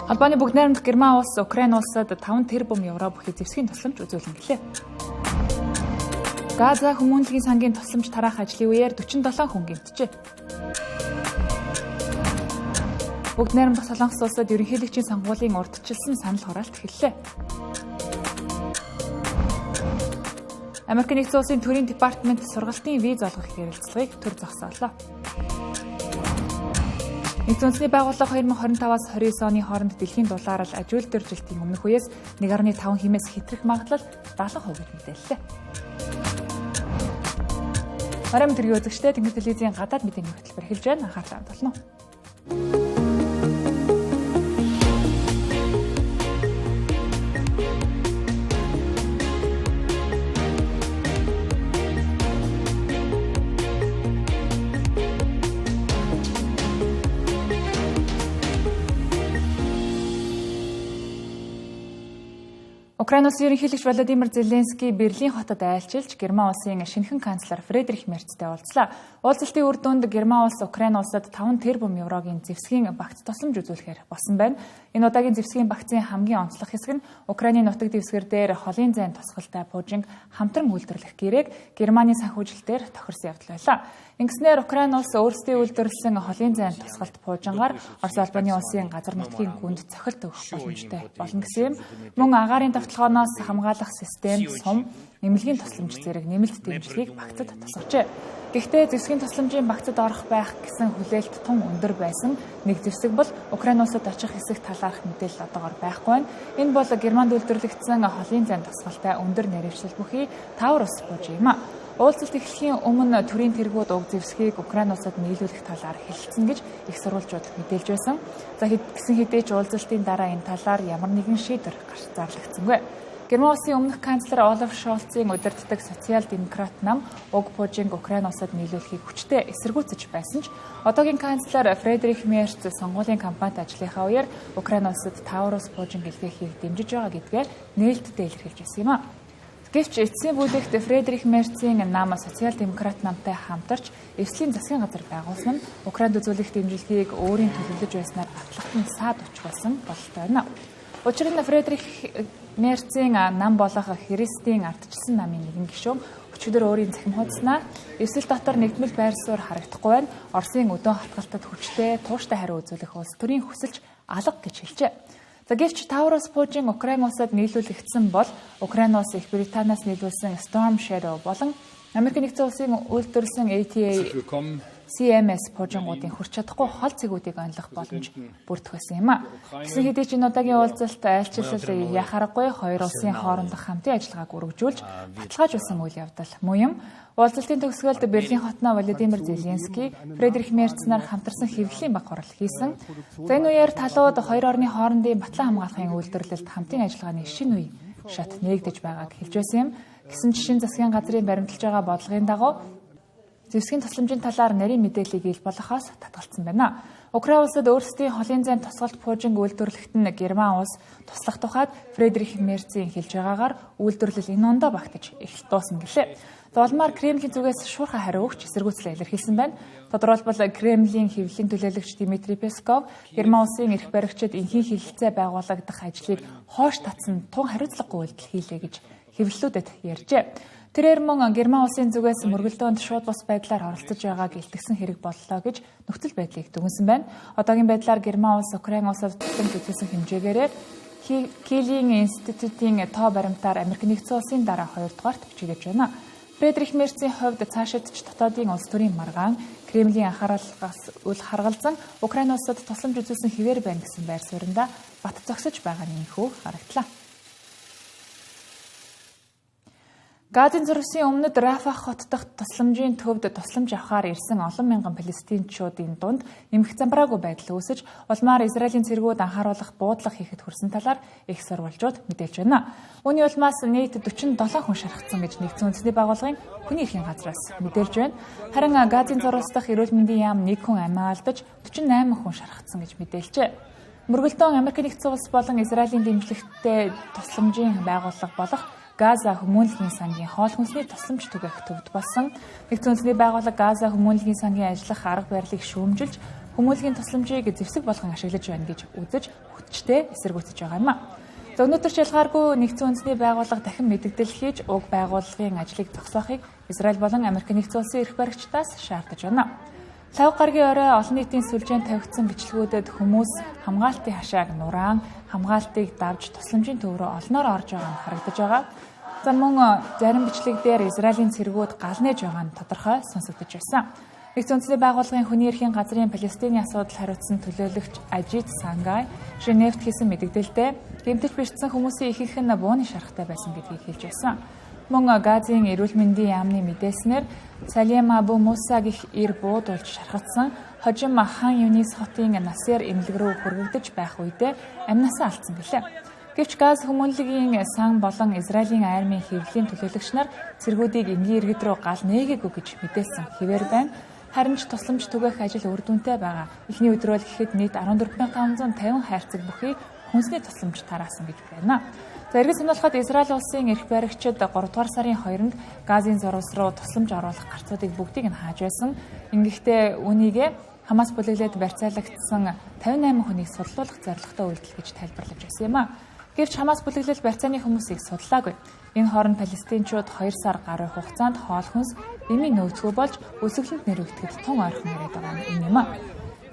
Холбооны бүгд найрамдах Герман улс Украин улсад 5 тэрбум евро бүхий зэвсгийн тусламж үзүүлнэ гэлээ. Газа хүмүүнлэгийн сангийн тусламж тараах ажлын үеэр 47 хүн гэмтжээ. Бүгд найрамдах Солонгос улсад ерөнхийлөгчийн сонгуулийн урьдчилсан санал хураалт эхэллээ. Америк нэгдсэн улсын төрийн департамент сургалтын виз олгох ярилцлагыг төр зогсоолоо. Нэгдсэн үндэсний байгууллага 2025-аас 29 оны хооронд дэлхийн дулаарал аж үйлдвэрлэлтийн өмнөх үеэс 1.5 хэмээс хэтрэх магадлал 70% гэж мэдээллээ. Оройн мэдрийн үзэгчдээ Тэнгэр телевизийн гадаад мэдээний хөтөлбөр эхэлж байна. Анхаарлаа хандуулна. Украин улсын ерөнхийлөгч Володимир Зеленский Берлин хотод айлчилж Герман улсын шинэхэн канцлер Фредрих Мерцтэй уулзлаа. Уулзалтын үр дүнд Герман улс Украин улсад 5 тэрбум еврогийн зэвсгийн багц тусламж үзүүлэхээр болсон байна. Энэ удаагийн зэвсгийн багцын хамгийн онцлог хэсэг нь Украины нутаг дэвсгэр дээр холын зайн тусгалтай пуужинг хамтран үйлдвэрлэх гэрээг Германы санхүүжилтээр тохирсон явдал байлаа. Ингэснээр Украин улс өөрсдийн үйлдвэрлэсэн холын зайн тусгалт пуужингаар Орос улбаны улсын газар нутгийн гүнд цохилт өгөх боломжтой болно гэсэн юм. Мөн агаарын давталгооноос хамгаалах систем, сум, эмнэлгийн тусламж зэрэг нэмэлт дэмжлэгийг багцад тусгажээ. Гэхдээ зэвсгийн тусламжийн багцад орох байх гэсэн хүлээлт тун өндөр байсан. Нэг зэвсэг бол Украин улсад очих хэсэг талаарх мэдээлэл одоогоор байхгүй байна. Энэ бол Германд үйлдвэрлэгдсэн холын зайн тусгалтай өндөр нэрвчлэл бүхий Таурус бууж юм а. Уулзалт эхлэхийн өмнө төрийн тэргүүд уг зэвсгийг Украин улсад нийлүүлэх талаар хэлэлцэн гэж их сурвалжууд мэдээлж байсан. За гэсэн хэдий ч уулзалтын дараа энэ талаар ямар нэгэн шийдвэр гарч зарлагдсангүй. Герман улсын өмнөх канцлер Олаф Шолцын удирддаг социал-демократ нам уг пуужинг Украин улсад нийлүүлэхийг хүчтэй эсэргүүцэж байсан ч одоогийн канцлер Фредрих Мерц сонгуулийн кампанит ажлынхаа үеэр Украин улсад Таурус пуужинг илгээхийг дэмжиж байгаа гэдгээ нээлттэй илэрхийлж байсан юм а. Гэвч эцсийн бүлэгт Фредрих Мерцийн нам социал-демократ намтай хамтарч эвслийн засгийн газар байгуулсан нь Украинд үзүүлэх дэмжлэгийг өөрийн төлөвлөж байснаар батлахад нь саад очих болсон бололтой байна. Учир нь Фредрих Мерцийн нам болох Христийн ардчилсан намын нэгэн гишүүн өчигдөр өөрийн цахим хуудаснаа эвсэл дотор нэгдмэл байр суурь харагдахгүй байна. Оросын өдөөн хатгалтад хүчтэй, тууштай хариу үзүүлэх улс төрийн хүсэлж алга гэж хэлжээ. За гэвч Таурус пуужин Украин улсад нийлүүлэгдсэн бол Украин улс Их Британиас нийлүүлсэн Storm Shadow болон Америк нэгдсэн улсын үйлдвэрлэсэн ATA CMS пуужингуудын хүрч чадахгүй хол цэгүүдийг онилох боломж бүрдэх байсан юм а. Гэсэн хэдий ч энэ удаагийн уулзалт айлчлал яах аргагүй хоёр улсын хоорондох хамтын ажиллагааг үргэлжлүүлж баталгаажуулсан үйл явдал мөн юм. Уулзалтын төгсгөлд Берлин хотноо Володимир Зеленский, Фредрих Мерц нар хамтарсан хэвлэлийн баг хурал хийсэн. За энэ үеэр талууд хоёр орны хоорондын батлан хамгаалахын үйлдвэрлэлд хамтын ажиллагааны шинэ үе шат нээгдэж байгааг хэлж байсан юм. Гэсэн ч шинэ засгийн газрын баримталж байгаа бодлогын дагуу зэвсгийн тусламжийн талаар нарийн мэдээллийг ил болохоос татгалцсан байна. Украин улсад өөрсдийн холын зайн тусгалт пуужинг үйлдвэрлэхэд нь Герман улс туслах тухайд Фредрих Мерцийн хэлж байгаагаар үйлдвэрлэл энэ ондоо багтаж эхэлт дуусна гэлээ. Улмаар Кремлийн зүгээс шуурхай хариу өгч эсэргүүцлээ илэрхийлсэн байна. Тодорхойлбол Кремлийн хэвлэлийн төлөөлөгч Дмитрий Песков Герман улсын эрх баригчид энхийн хэлэлцээ байгуулагдах ажлыг хоош татсан тун хариуцлагагүй үйлдэл хийлээ гэж хэвлэлүүдэд ярьжээ. Тэрээр мөн Герман улсын зүгээс мөргөлдөөнд шууд бус байдлаар оролцож байгааг илтгэсэн хэрэг боллоо гэж нөхцөл байдлыг дүгнсэн байна. Одоогийн байдлаар Герман улс Украин улсад тусламж үзүүлсэн хэмжээгээрээ Килийн институтийн тоо баримтаар Америк нэгдсэн улсын дараа хоёрдугаарт бичигдэж байна. Фредрих Мерцийн хувьд цаашид ч дотоодын улс төрийн маргаан Кремлийн анхааралаас үл харгалзан Украин улсад тусламж үзүүлсэн хэвээр байна гэсэн байр суурьндаа бат зогсож байгаа нь энэхүү харагдлаа. Газын зурвасын өмнөд Рафах хот дахь тусламжийн төвд тусламж авахаар ирсэн олон мянган палестинчуудын дунд нэмэх замбраагүй байдал үүсэж, улмаар Израилийн цэргүүд анхааруулах буудлага хийхэд хүрсэн талаар их сурвалжууд мэдээлж байна. Үүний улмаас нийт 47 хүн шархсан гэж нэгдсэн үндэсний байгууллагын хүний эрхийн газраас мэдээлж байна. Харин Газын зурвас дахь эрүүл мэндийн яам нэг хүн амиа алдаж 48 хүн шархсан гэж мэдээлжээ. Мөргөлдөөн Америк нэгдсэн улс болон Израилийн дэмжлэгтэй тусламжийн байгууллага болох Газа хүмүүнлэгийн сангийн хоол хүнсний тусламж түгээх төвд болсон. Нэгдсэн үндэсний байгууллага Газа хүмүүнлэгийн сангийн ажиллах арга барилыг шүүмжилж, хүмүүлгийн тусламжийг зэвсэг болгон ашиглаж байна гэж үзэж хүчтэй эсэргүүцэж байгаа юм а. За өнөөдөр ч ялгааргүй нэгдсэн үндэсний байгууллага дахин мэдэгдэл хийж уг байгууллагын ажлыг зогсоохыг Израиль болон Америк нэгдсэн улсын эрх баригчдаас шаардаж байна. Лхагва гарагийн орой олон нийтийн сүлжээнд тавигдсан бичлэгүүдэд хүмүүс хамгаалтын хашааг нураан, хамгаалтыг давж тусламжийн төв рүү олноор орж байгаа нь харагдаж байгаа. За мөн зарим бичлэг дээр Израилийн цэргүүд гал нээж байгаа нь тодорхой сонсогдож байсан. Нэгдсэн үндэсний байгууллагын хүний эрхийн газрын Палестины асуудал хариуцсан төлөөлөгч Ажит Сангай Женевт хийсэн мэдэгдэлдээ гэмтэж бэртсэн хүмүүсийн ихэнх нь бууны шарахтай байсан гэдгийг хэлж байсан. Мөн Газын эрүүл мэндийн яамны мэдээлснээр Салим Абу Муса гэх эр буудулж шархагдсан хожим Хан Юнис хотын Насер эмнэлэг рүү хүргэгдэж байх үедээ амнасаа алдсан билээ. Гэвч Газ хүмүүнлэгийн сан болон Израилийн армийн хэвлэлийн төлөөлөгч нар цэргүүдийг энгийн иргэд рүү гал нээгээгүй гэж мэдээлсэн хэвээр байна. Харин ч тусламж түгээх ажил үр дүнтэй байгаа. Эхний өдрөөр гэхэд нийт 14,550 хайрцаг бүхий хүнсний тусламж тараасан гэж байна. За эргэн сонирхоход Израиль улсын эрх баригчид 3 дугаар сарын 2-нд Газын зурвас руу тусламж оруулах гарцуудыг бүгдийг нь хааж байсан. Ингэхдээ үүнийгээ Хамас бүлэглээд барьцаалагдсан 58 хүнийг судлуулах зорилготой үйлдэл гэж тайлбарлаж байсан юм а. Гэвч Хамас бүлэглэл барьцааны хүмүүсийг судлаагүй. Энэ хооронд палестинчууд 2 сар гаруй хугацаанд хоол хүнс, эмийн нөөцгүй болж өлсгөлөнд нэрвэгдэхэд тун ойрхон ирээд байгаа нь энэ юм а.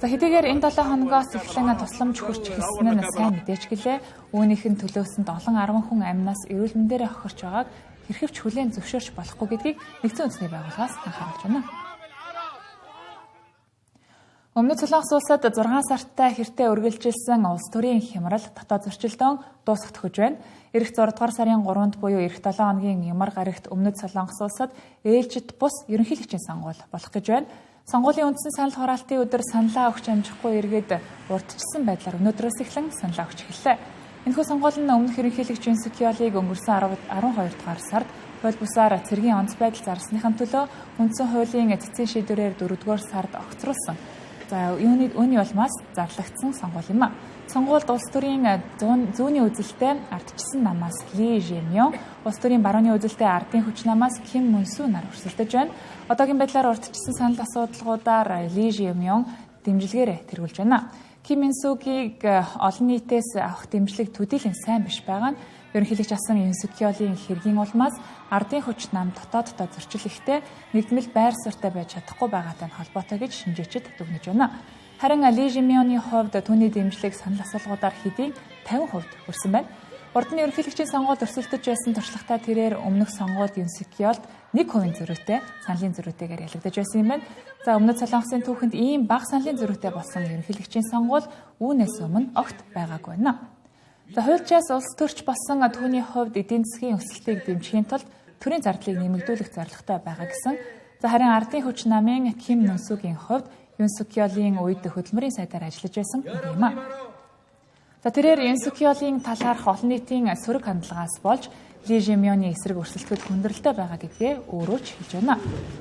За хэдийгээр энэ 7 хоногоос эхлэн тусламж хүрч эхэлсэн нь сайн мэдээч гэлээ. Үүнийх нь төлөөсөнд олон 10 хүн амнаас эрүүл мэндээрээ хохирч байгааг хэрхэвч хүлээн зөвшөөрч болохгүй гэдгийг нэгдсэн үндэсний байгууллагаас анхааруулж байна. Өмнөд Солонгос улсад 6 сарттай хэртэ үргэлжилсэн улс төрийн хямрал дотоод зөрчилдөөн дуусах төхөж байна. Ирэх 6 дугаар сарын 3-нд буюу ирэх 7 хоногийн ямар гарагт Өмнөд Солонгос улсад ээлжид бус ерөнхийлөгчийн сонгуул болох гэж байна. Сонгуулийн үндсэн санал хураалтын өдөр саналаа өгч амжихгүй эргээд урдчилсан байдлаар өнөөдрөөс эхлэн саналаа өгч эхэллээ. Энэхүү сонгуул нь өмнөх ерөнхийлөгч Юн Сук Ёлыг өнгөрсөн 12 дугаар сард хууль бусаар цэргийн онц байдал зарласныхан төлөө үндсэн хуулийн цэцгийн шийдвэрээр 4 дугаар сард огцруулсан. За үүний улмаас зарлагдсан сонгуул юм а. Сонгуульд улс төрийн зүүнний үзэлтэй ардчилсан намаас Ли Жэмён, улс төрийн барууны үзэлтэй ардын хүч намаас Ким Мөнсү нар өрсөлдөж байна. Одоогийн байдлаар урдчилсан санал асуудалгуудаар Ли Жэмён дэмжлэгээрээ тэргүүлж байна. Ким Мөнсүгийг олон нийтээс авах дэмжлэг төдийлөн сайн биш байгаа нь ерөнхийлөгч асан Юн Сук Ёлын хэргийн улмаас ардын хүч нам дотооддоо зөрчил ихтэй нэгдмэл байр суурьтай байж чадахгүй байгаатай нь холбоотой гэж шинжээчид дүгнэж байна. Харин Ли Жэмёны хувьд түүний дэмжлэг санал асуулгуудаар хэдийн 50% хүрсэн байна. Урд нь ерөнхийлөгчийн сонгуульд өрсөлдөж байсан туршлагатай тэрээр өмнөх сонгуульд Юн Сук Ёлд 1% зөрүүтэй саналын зөрүүтэйгээр ялагдаж байсан юм байна. За Өмнөд Солонгосын түүхэнд ийм бага саналын зөрүүтэй болсон ерөнхийлөгчийн сонгуул үүнээс өмнө огт байгаагүй байна. За хуульчаас улс төрч болсон түүний хувьд эдийн засгийн өсөлтийг дэмжихийн тулд төрийн зардлыг нэмэгдүүлэх зорилготой байгаа гэсэн. За харин ардын хүч намын Ким Мөнсүгийн хувьд Юн Сук Ёлын үед хөдөлмөрийн сайдаар ажиллаж байсан юм а. За тэрээр Юн Сук Ёлын талаарх олон нийтийн сөрөг хандлагаас болж Ли Жэмёны эсрэг өрсөлдөхөд хүндрэлтэй байгаа гэдгээ өөрөө ч хэлж байна.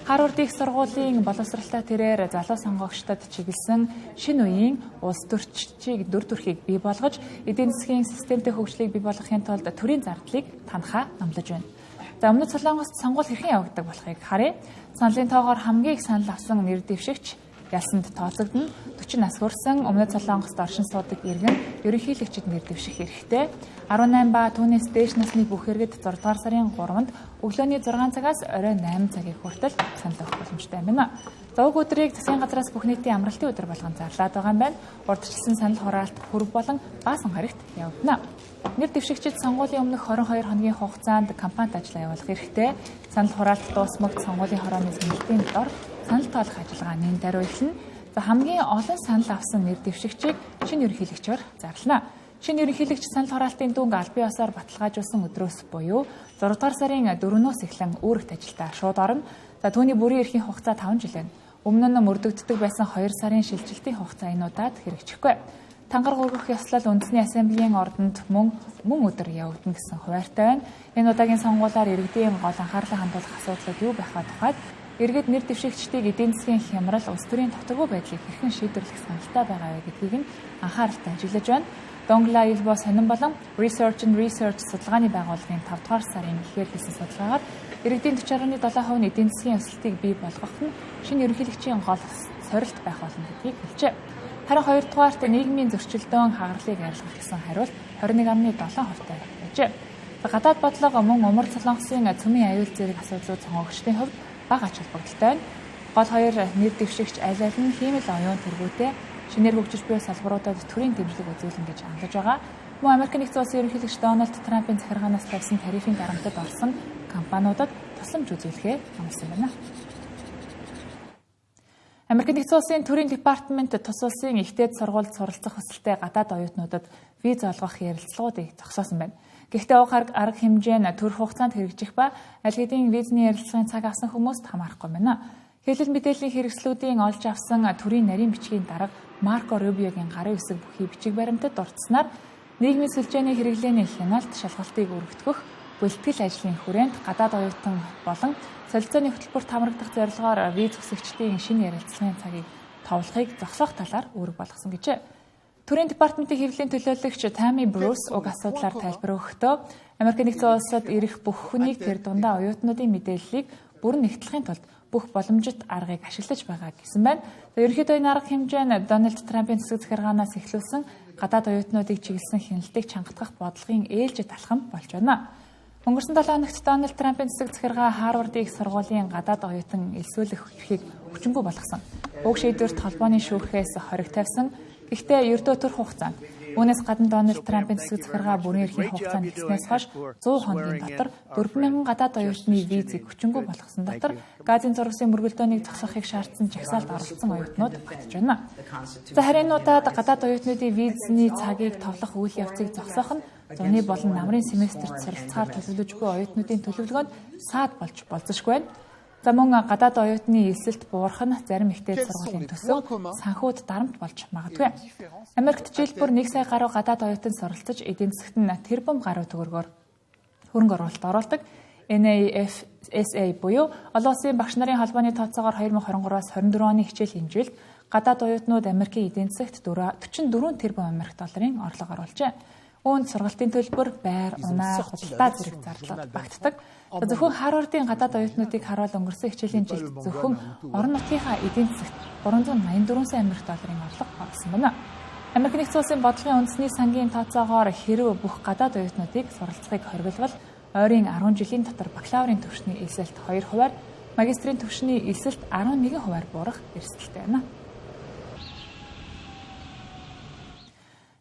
Харвард их сургуулийн боловсралтай тэрээр залуу сонгогчдод чиглэсэн шинэ үеийн улс төрчийг дүр төрхийг бий болгож эдийн засгийн системтэй хөгжлийг бий болгохын тулд төрийн зардлыг танхаа номлож байна. За Өмнөд Солонгост сонгуул хэрхэн явагддаг болохыг харъя. Саналын тоогоор хамгийн их санал авсан нэр дэвшигч ялсанд тооцогдоно. 40 нас хүрсэн Өмнөд Солонгост оршин суудаг иргэн ерөнхийлөгчид нэр дэвших эрхтэй. 18 ба түүнээс дээш насны бүх иргэд 6 дугаар сарын 3-нд өглөөний 6 цагаас орой 8 цагийг хүртэл санал өгөх боломжтой юм байна. За уг өдрийг засгийн газраас бүх нийтийн амралтын өдөр болгон зарлаад байгаа юм байна. Урдчилсан санал хураалт пүрэв болон баасан гарагт явагдана. Нэр дэвшигчид сонгуулийн өмнөх 22 хоногийн хугацаанд кампанит ажлаа явуулах эрхтэй. Санал хураалт дуусмагт сонгуулийн хорооны сэнгэлтийн дор санал тоолох ажиллагаа нэн даруй эхэлнэ. За хамгийн олон санал авсан нэр дэвшигчийг шинэ ерөнхийлөгчөөр зарлана. Шинэ ерөнхийлөгч санал хураалтын дүнг албан ёсоор баталгаажуулсан өдрөөс буюу 6 дугаар сарын 4-өөс эхлэн үүрэгт ажилдаа шууд орно. За түүний бүрийн эрхийн хугацаа 5 жил байна. Өмнө нь мөрдөгддөг байсан 2 сарын шилжилтийн хугацаа энэ удаад хэрэгжихгүй. Тангар гурвах ёслол үндэсний ассамблеийн ордонд мөн өдөр явагдана гэсэн хуваарьтай байна. Энэ удаагийн сонгуулиар иргэдийн гол анхаарлаа хандуулах асуудлууд юу байх вэ тухайд иргэд нэр дэвшигчдийг эдийн засгийн хямрал, улс төрийн тогтворгүй байдлыг хэрхэн шийдвэрлэх саналтай байгаа вэ гэдгийг нь анхааралтай ажиглаж байна. Донгла Илбо сонин болон Research and Research судалгааны байгууллагын 5 дугаар сарын эхээр хийсэн судалгаагаар иргэдийн 40.7% нь эдийн засгийн өсөлтийг бий болгох нь шинэ ерөнхийлөгчийн гол сорилт байх болно гэдгийг хэлжээ. Харин хоёрдугаарт нийгмийн зөрчилдөөн хагарлыг арилгах гэсэн хариулт 21.7% таа байжээ. Гадаад бодлого мөн Умар Солонгосын цөмийн аюул зэрэг асуудлууд сонгогчдын хувьд бага ач холбогдолтой байна. Гол хоёр нэр дэвшигч аль аль нь хиймэл оюун тэргүүтэй шинээр хөгжиж буй салбаруудад төрийн дэмжлэг үзүүлнэ гэж хандлаж байгаа. Мөн Америк нэгдсэн улсын ерөнхийлөгч Дональд Трампын захиргаанаас тавьсан тарифын дарамтад орсон компаниудад тусламж үзүүлэхээ амласан байна. Америк нэгдсэн улсын төрийн департамент тус улсын их дээд сургуульд суралцах хүсэлтэй гадаад оюутнуудад виз олгох ярилцлагуудыг зогсоосон байна. Гэхдээ уг арга хэмжээ нь төр хугацаанд хэрэгжих ба аль хэдийн визний ярилцлагын цаг авсан хүмүүст хамаарахгүй байна. Хэвлэл мэдээллийн хэрэгслүүдийн олж авсан төрийн нарийн бичгийн дарга Марко Рубиогийн гарын үсэг бүхий бичиг баримтад дурдсанаар нийгмийн сүлжээний хэрэглээний хяналт шалгалтыг өргөтгөх бэлтгэл ажлын хүрээнд гадаад оюутан болон солилцооны хөтөлбөрт хамрагдах зорилгоор виз хүсэгчдийн шинэ ярилцлагын цагийг товлохыг зогсоох талаар үүрэг болгосон гэжээ. Төрийн департаментын хэвлэлийн төлөөлөгч Тами Брюс уг асуудлаар тайлбар өгөхдөө Америк нэгдсэн улсад ирэх бүх хүнийг тэр дундаа оюутнуудын мэдээллийг бүрэн нэгтлэхийн тулд бүх боломжит аргыг ашиглаж байгаа гэсэн байна. Ерөнхийдөө энэ арга хэмжээ нь Дональд Трампын засаг захиргаанаас эхлүүлсэн гадаад оюутнуудыг чиглэсэн хяналтыг чангатгах бодлогын ээлжит алхам болж байна. Өнгөрсөн 7 хоногт Дональд Трампын засаг захиргаа Харвардын их сургуулийн гадаад оюутан элсүүлэх эрхийг хүчингүй болгосон. Уг шийдвэрт холбооны шүүхээс хориг тавьсан. Гэхдээ ердөө төр хугацаанд үүнээс гадна Дональд Трампын засаг захиргаа бүрэн эрхийн хугацаанд эхэлснээс хойш 100 хоногийн дотор 4000 гадаад оюутны визийг хүчингүй болгосон дотор газын зурагсын мөргөлдөөнийг зогсоохыг шаардсан жагсаалд оролцсон оюутнууд багтж байна. За харин энэ удаад гадаад оюутнуудын визний цагийг товлох үйл явцыг зогсоох нь зуны болон намрын семестрт суралцахаар төлөвлөж буй оюутнуудын төлөвлөгөөнд саад болж болзошгүй байна. За мөн гадаад оюутны элсэлт буурах нь зарим их дээд сургуулийн төсөв санхүүд дарамт болж магадгүй. Америкт жил бүр 1 сая гаруй гадаад оюутан суралцаж эдийн засагт нь тэрбум гаруй төгрөгөөр хөрөнгө оруулалт оруулдаг. NAFSA буюу олон улсын багш нарын холбооны тооцоогоор 2023-аас 24 оны хичээлийн жилд гадаад оюутнууд Америкийн эдийн засагт 44 тэрбум Америк долларын орлого оруулжээ. Үүнд сургалтын төлбөр, байр, унаа, худалдаа зэрэг зарлал багтдаг. Зөвхөн Харвардын гадаад оюутнуудыг харуул өнгөрсөн хичээлийн жилд зөвхөн орон нутгийнхаа эдийн засагт 384 сая Америк долларын орлого оруулсан байна. Америк нэгдсэн улсын бодлогын үндэсний сангийн тооцоогоор хэрв бүх гадаад оюутнуудыг суралцахыг хоригловол ойрын 10 жилийн дотор бакалаврын түвшний элсэлт 2%, магистрийн түвшний элсэлт 11% буурах эрсдэлтэй байна.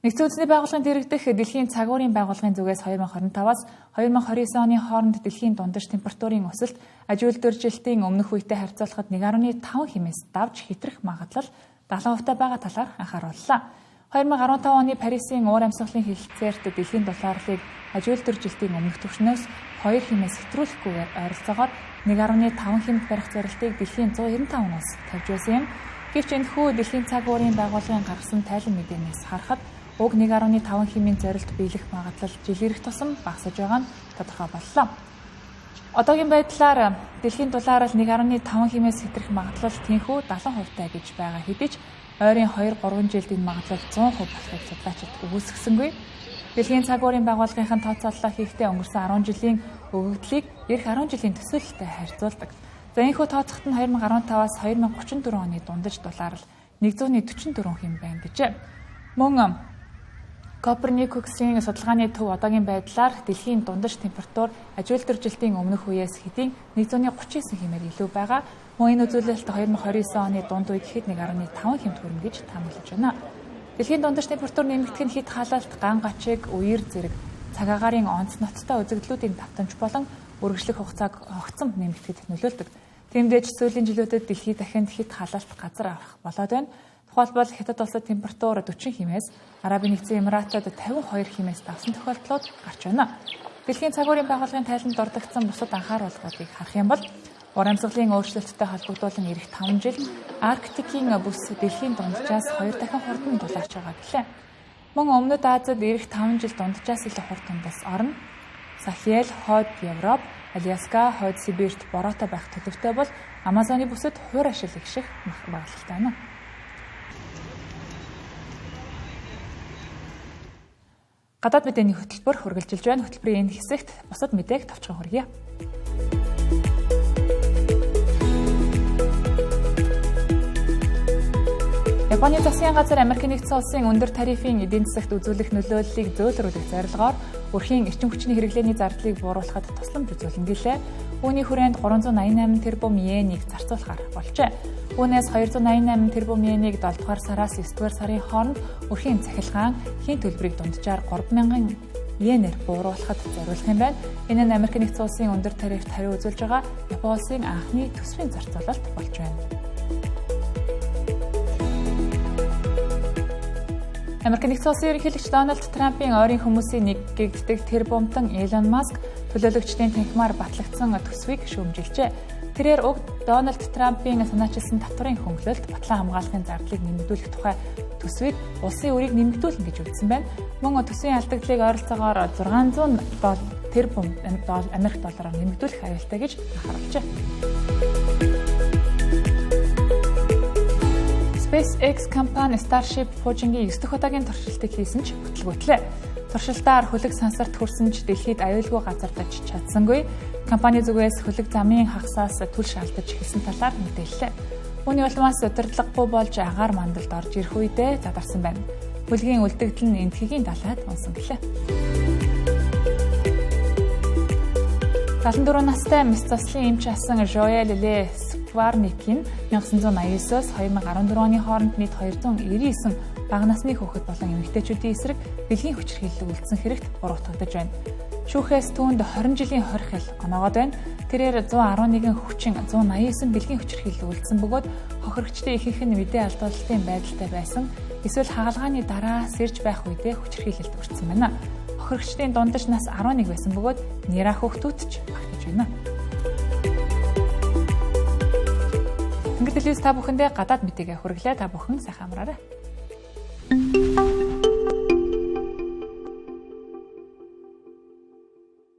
Нэгдсэн үндэсний байгууллагын дэрэгдэх дэлхийн цагуурын байгууллагын зүгээс 2025-аас 2029 оны хооронд дэлхийн дундаж температурын өсөлт аж үйлдвэржилтийн өмнөх үетэй харьцуулахад 1.5 хэмээс давж хэтрэх магадлал 70% байгаа талаар анхаарууллаа. 2015 оны Парисын уур амьсгалын хэлэлцээрт дэлхийн дулаарлыг аж үйлдвэржилтийн өмнөх түвшнөөс 2 хэмээс хэтрүүлэхгүйгээр ойролцоогоор 1.5 хэмт барих зорилтыг дэлхийн 195 улс тавьж байсан юм. Гэвч энэхүү дэлхийн цаг уурын байгууллагын гаргасан тайлан мэдээнээс харахад уг 1.5 хэмийн зорилт биелэх магадлал жил ирэх тусам багасж байгаа нь тодорхой боллоо. Одоогийн байдлаар дэлхийн дулаарал 1.5 хэмээс хэтрэх магадлал тэнхүү 70% гэж байгаа хэдий ч ойрын 2-3 жилд энэ магадлал 100% болохыг судлаачид үгүйсгэсэнгүй. Дэлхийн цаг уурын байгууллагын тооцооллоо хийхдээ өнгөрсөн 10 жилийн өгөгдлийг ирэх 10 жилийн төсөөлөлтэй харьцуулдаг. За энэхүү тооцоход нь 2015-аас 2034 оны дундаж дулаарал 144 хэм байна гэжээ. Мөн Коперникусийн судалгааны төв одоогийн байдлаар дэлхийн дундаж температур аж үйлдвэржилтийн өмнөх үеэс хэдийн 139 хэмээр илүү байгаа. Мөн энэ үзүүлэлт 2029 оны дунд үе гэхэд 1.5 хэмт хүрнэ гэж таамаглаж байна. Дэлхийн дундаж температур нэмэгдэх нь хэд халаалт, ган гачиг, үер зэрэг цаг агаарын онц ноцтой үзэгдлүүдийн давтамж болон үргэлжлэх хугацааг огцом нэмэгдэхэд нөлөөлдөг. Тиймдээ ч сүүлийн жилүүдэд дэлхийд дахинд хэд халаалт газар аврах болоод байна. Тухайлбал Хятад улсад температур 40 хэмээс, Арабын нэгдсэн Эмиратад 52 хэмээс давсан тохиолдлууд гарч байна. Дэлхийн цаг уурын байгууллагын тайланд дурддагдсан бусад анхааруулгуудыг харах юм бол уур амьсгалын өөрчлөлттэй холбогдуулан ирэх 5 жилд Арктикийн бүс дэлхийн дунджаас 2 дахин хурдан дулаарч байгаа гэлээ. Мөн Өмнөд Азид ирэх 5 жил дунджаас илүү хурдан бас орно. Сахел, Хойд Европ, Аляска, Хойд Сибирт бороотой байх төлөвтэй бол Амазоны бүсэд хуур ашил ихших магадлалтай байна. Гадаад мэдээний хөтөлбөр үргэлжилж байна. Хөтөлбөрийн энэ хэсэгт бусад мэдээг товчхон хүргье. Японы засгийн газар Америк нэгдсэн улсын өндөр тарифын эдийн засагт үзүүлэх нөлөөллийг зөөлрүүлэх зорилгоор өрхийн эрчим хүчний хэрэглээний зардлыг бууруулахад тусламж үзүүлнэ гэлээ. Үүний хүрээнд 388 тэрбум йенийг зарцуулахар болжээ. Үүнээс 288 тэрбум йенийг 7 дугаар сараас 9 дугаар сарын хооронд өрхийн цахилгаан хийн төлбөрийг дунджаар 3000 йенээр бууруулахад зориулах юм байна. Энэ нь Америк нэгдсэн улсын өндөр тарифт хариу үзүүлж байгаа Япон улсын анхны төсвийн зарцуулалт болж байна. Америк нэгдсэн улсын ерөнхийлөгч Дональд Трампын ойрын хүмүүсийн нэг гэгддэг тэрбумтан Илон Маск төлөөлөгчдийн танхимаар батлагдсан төсвийг шүүмжилжээ. Тэрээр уг Дональд Трампын санаачилсан татварын хөнгөлөлт батлан хамгаалахын зардлыг нэмэгдүүлэх тухай төсвийг улсын өрийг нэмэгдүүлнэ гэж үзсэн байна. Мөн төсвийн алдагдлыг ойролцоогоор 600 тэрбум Америк доллараар нэмэгдүүлэх аюултай гэж анхааруулжээ. SpaceX компани Starship пуужингийн 9 дахь удаагийн туршилтыг хийсэн ч хөтөлгөөтлээ. Туршилтаар хөлөг сансарт хүрсэн ч дэлхийд аюулгүй газардаж чадсангүй. Компани зүгээс хөлөг замын хагасаас түлш алдаж эхэлсэн талаар мэдээллээ. Үүний улмаас удирдлагагүй болж агаар мандалд орж ирэх үедээ задарсан байна. Хөлгийн үлдэгдэл нь Энэтхэгийн далайд унсан гэлээ. 74 настай мэс заслын эмч асан Жоэл Ле Скварникийн 1989-оос 2014 оны хооронд нийт 299 бага насны хүүхэд болон эмэгтэйчүүдийн эсрэг бэлгийн хүчирхийлэл үйлдсэн хэрэгт буруутгагдаж байна. Шүүхээс түүнд 20 жилийн хорих хил оноогоод байна. Тэрээр 111 хүчин 189 бэлгийн хүчирхийлэл үйлдсэн бөгөөд хохирогчдын ихэнх нь мэдээ алдуулалтын байдалтай байсан. Эсвэл хагалгааны дараа сэрж байх үедээ хүчирхийлэлд өртсөн байна. Хохирогчдын дундаж нас 11 байсан бөгөөд нэраа хүүхдүүд ч багтаж байна. Тэнгэр телевиз та бүхэндээ гадаад мэдээгээ хүргэлээ. Та бүхэн сайхан амраарай.